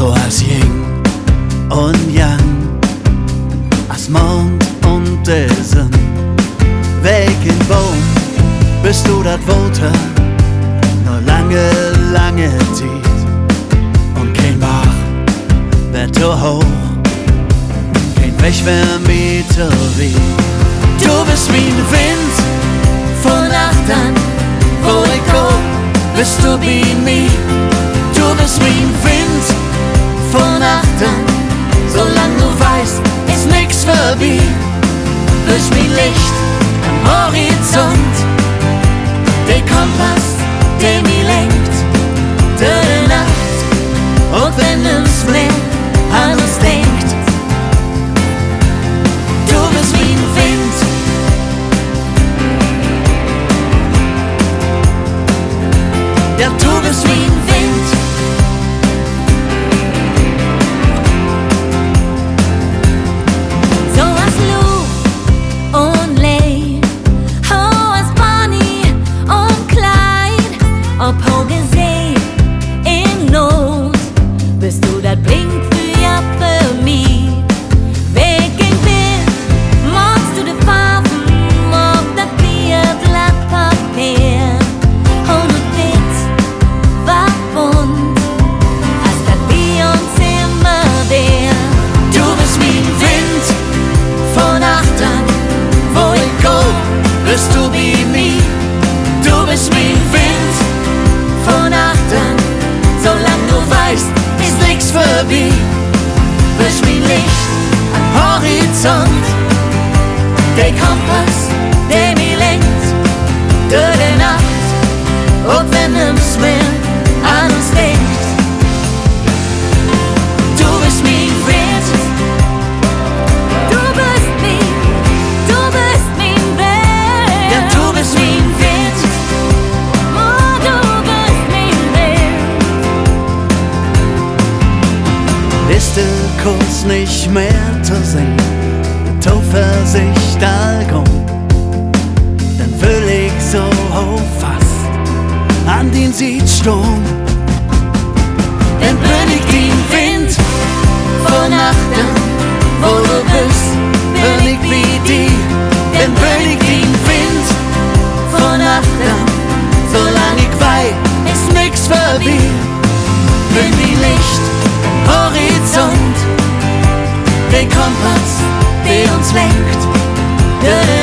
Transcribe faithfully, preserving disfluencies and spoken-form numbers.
So as Yin un Yang, as Maand un de Sünn. Welken Boom büst du dat Water na lange, lange Tiet? Un keen Barg weer to hooch, keen Weg weer mi to wiet. Du büst mien Wind von achtern, wo ik gah, büst du bi mi. Du büst mien Wind von achtern, solang du weist, is nix vörbi. Büst mien Licht an'n Horizont, de Kompass, de mi lenkt dör de Nacht, ok wenn nüms mehr an uns denkt. Du büst mien Wind. Ja, du büst mien Wind. So as Luft un Leev, so as Bonnie un Clyde, op hoge See, in Noot, büst du dat Blinkfüer för mi. Welken Wind maakst du de Farven op dat Bier, glatt Papeer? Hoog un witt, wat bunt, as dat bi uns immer weer. Du büst mien Wind von achtern, wo ik gah, büst du bi mi. Du büst mien Wind von achtern, solang du weist, is nix vörbi. Büst mien Licht an'n Horizont, de Kompass, de mi lenkt dör de Nacht, ok wenn nüms mehr an uns denkt. Du büst mien Wind. Du büst mien, du büst mien Wind. Ja, du büst mien Wind. Oh, du büst mien Wind. Is de Kurs nich mehr to sehn, de Toversicht all gahn, denn will ik so hoffast an dien Siet stahn. Denn bün ik dien Wind von achtern, wo du büst, bün ik bi di. Denn bün ik dien Wind von achtern, solang ik weet, is nix vörbi. Bün dien Licht an'n Horizont, de Kompass, de uns lenkt dör de